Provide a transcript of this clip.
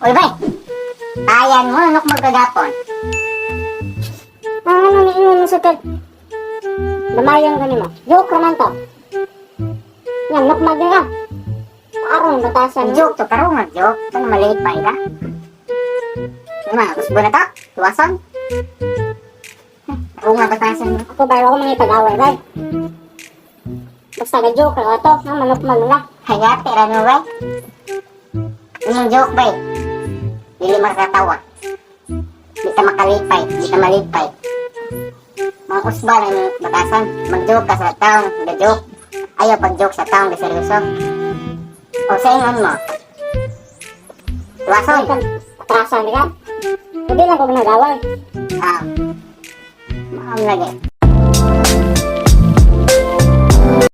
Uy, bay! Ayan mo, nukmag kagapon. Ang ano ni ingon mo sa tel. Lamayon ka nimo. Joke raman to. Yan, nukmag na ka. Karon batasan. Ang joke to, karungan joke. Ito na maliit pa, ika. Ano man, kusbo na to? Tuwason? Karungan batasan mo. Ako ba ako mga ipag-away bay. Basta ga-joke ra to, nga manukmag na. Hayate, rano, bay? Yung joke, bay. Dili makakatawa. Di ka makalipay, di ka malipay. Mga kusba na yung batasan. Mag-joke ka sa taong, ga-joke. Ayaw pag-joke sa taong, ga-seryoso. O sa ingon mo. Tuwason. Atrasan ka. Hindi lang ko nag-away. Ah. Maam lagi.